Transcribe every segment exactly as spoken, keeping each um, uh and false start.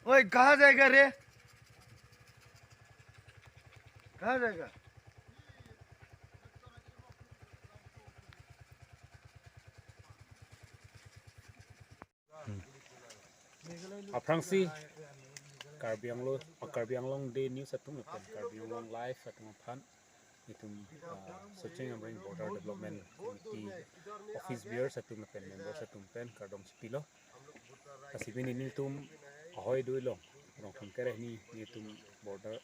ओए, कहाँ जाएगा रे? कहाँ जाएगा? Aphrangsi Karbi Anglong, Karbi Anglong Day News atum lapen Karbi Anglong Live atum aphan nelitum, ah, Socheng Amreng Border Development Committee office bearers atum lapen members atum pen kardom chipilo. Lasi pini nelitum ahoi do-i along, Rongkhang kere ni nelitum border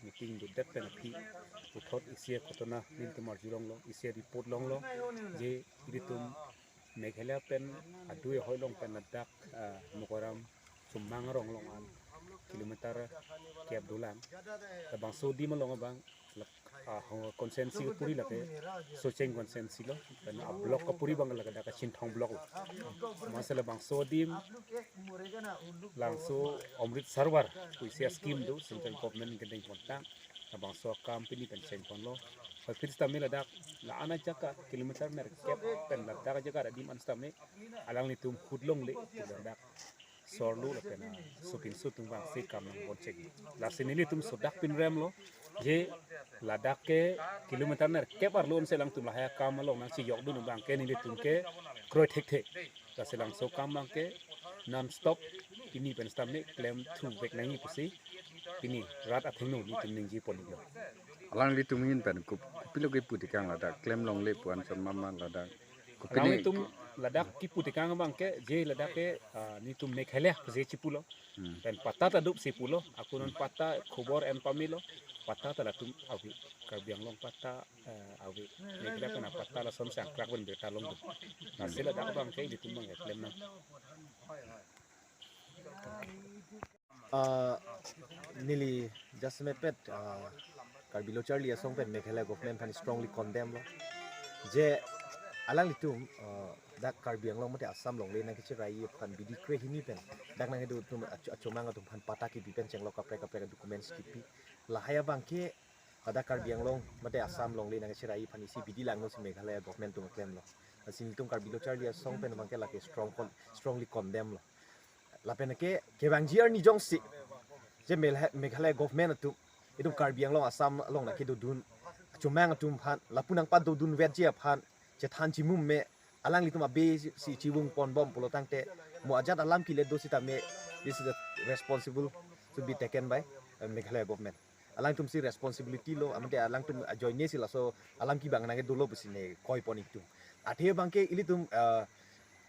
meeting dodet pen aphi puthot isi aghotona nelitum arjulonglo, isi report longlo, je ilitum Meghalaya pen adui ahoi along pen ladak, ah, Mokoram Chomang arong along an kilometer kep dolang. Labangso adim along abang lak-, ah, ho constituency kapuri lake Socheng constituency lo, pen a block kapuri abang lake dak Chinthong block lo. Masa labangso adim Langso Amrit Sarovar pu isi a scheme do central government kedeng pontang. Labangso akam pini pen chengponlo. Hoi phir sitame ladak la-an ajahak kilometer nerkep pen ladak ajahak adim an sitame alanglitum ahut longle pu ladak sorlo lapen, ah, sopinso atum vangsi kam nangpon chek. Lasi nelitum sodak pinremlo je ladak ke kilometer nerkep arlo ansi alangtum lahai akam along nangchejokdun abang ke nelitum ke kroi thekthe. Lasi labangso akam abang ke non stop pini pen sitame klemthu vek nangji pusi pini rat athengno nelitum ningjeponlo. Alanglitum ahin pen kup-, kopilo kipu tekang ladak klem longle pu anchot mama ladak. Kopine alanglitum ladak kipu tekang abang ke je ladak ke, ah, nelitum Meghalaya pusi chipulo. Hmm. Pen patta ta dopsi pulo, ako non patta khobor en pamelo, patta ta latum ave, Karbi Anglong patta, eh, ave. Meghalaya pen a patta lason sangkrak pen birta longdun. Lasi ladak abang ke ilitum abang ke klem nang. Ah, neli just mepet, ah, Karbi Lo Charli Asong pen Meghalaya government aphan strongly condemn lo. Je alanglitum, ah, dak Karbi Anglong mate Assam longle nangkecherai aphan bidi krehini pen dak nangkedo atum ach-, achomang atum aphan patta kipi pen chenglok kaprek kaprek documents kipi. Lahai abang ke dak Karbi Anglong mate Assam longle nangkecherai aphan isi bidi langno si Meghalaya government atum klemlo. Lasi nelitum Karbi Lo Charli Asong pen abang ke lake strong con-, strongly condemn lo. Lapen ke kevangji arni jongsi je Megha-, Meghalaya government atum itum Karbi Anglong Assam along nangkedodun achomang atum aphan lapu nangpadodunvetji aphan chethan chimume alanglitum abe si chivungponbom pulo tangte mo ajat alam kile do sitame, this is the responsible to be taken by, uh, Meghalaya government. Alangtum si responsibility lo, amante alangtum ajoine si laso alam kibang nangkedolo pusi ne koipon itum. Athe abang ke ilitum, ah,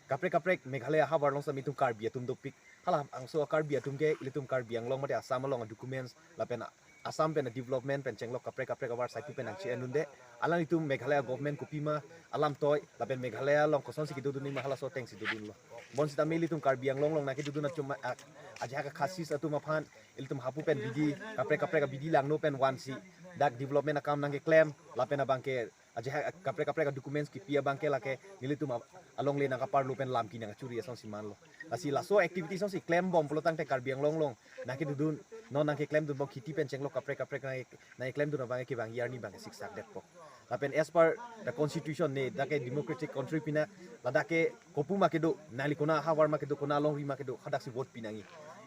kaprek kaprek Meghalaya havar along sitame itum Karbi atum dopik. Halabangso Karbi atum ke ilitum Karbi Anglong mate Assam along documents lapen Assam pen development pen chenglok kaprek kaprek avarsai pu pen nangche-endunde. Alanglitum Meghalaya government kopima alam toi lapen Meghalaya along kosonsi kedodun ma halaso atengsi dodunlo. Bonsitame ilitum Karbi Anglong along nangkedodun achom a-, ajahak Khasis atum aphan ilitum hapu pen bidi kaprek kaprek abidi langno pen vansi dak development akam nangkeklem lapen abang ke ajahak kaprek kaprek documents kipi abang ke lake nelitum a-, alongle nangkaparlo pen lam kenangchiri asonsi manlo. Lasi laso activity asonsi klembom pulo tangte Karbi Anglong along nangkedodun, non nangkeklemdunbom khiti pen chenglok kaprek kaprek nang, nangkeklemdun abang ke kevangji arni abang ke siksak detpo. Lapen as per the constitution ne dak ke democratic country pina ladak ke kopu ma kedo, nangli kona havar ma kedo, kona alongri ma kedo, hadaksi vote pi nangji.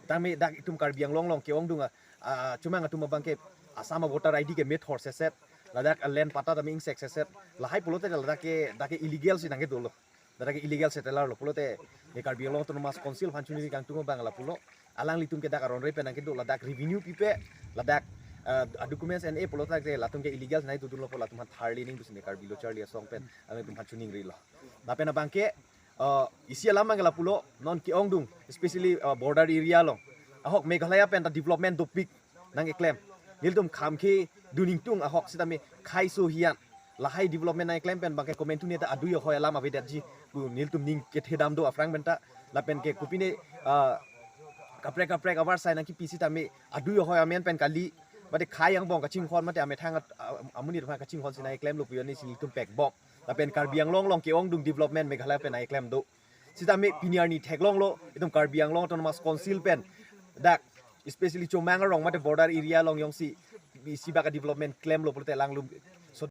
Tame dak itum Karbi Anglong along ke-ongdung a, ah, chomang atum abang ke Assam a voter I D ke methor seset, ladak a land patta tame ingsek seset, lahai pulote ladak ke, dak ke illegal si nangkedolo. Ladak ke illegal settler lo pulote, ne Karbi Anglong Autonomous Council aphan chuningri kangtung abang lapulo, alanglitum ke dak aron re pen nangkedo, ladak revenue pipe, ladak, ah, documents en-e pulo tangte latum ke illegal nangkedodunlo pu latum aphan tharli ning pusi ne Karbi Lo Charli Asong pen alangtum aphan chuningrilo. Lapen abang ke, uh, isi alam abang ke lapulo, non ke-ongdung, especially, uh, border area along. Ahok Meghalaya pen ta development dopik nangkeklem. Nelitum kham kedun ingtung ahok sitame khaiso hian. Lahai development nangkeklem pen abang ke komantu ne ta adui ahoi alam avedetji pu nelitum ning kethedam do aphrang pen ta. Lapen ke kopine, ah, kaprek kaprek avarsai nangkipi sitame adui ahoi amen pen kali, mate khei angbong kachinghon mate amethang at-, a-, amonit aphan kachinghon si nangklemlo pu arni si nelitum pekbom. Lapen Karbi Anglong along ke-ongdung development Meghalaya pen nangklem do. Sitame pini arni theklonglo, itum Karbi Anglong Autonomous Council pen dak, especially Chomang arong mate border area along jongsi isi baka development klemlo pulote alanglum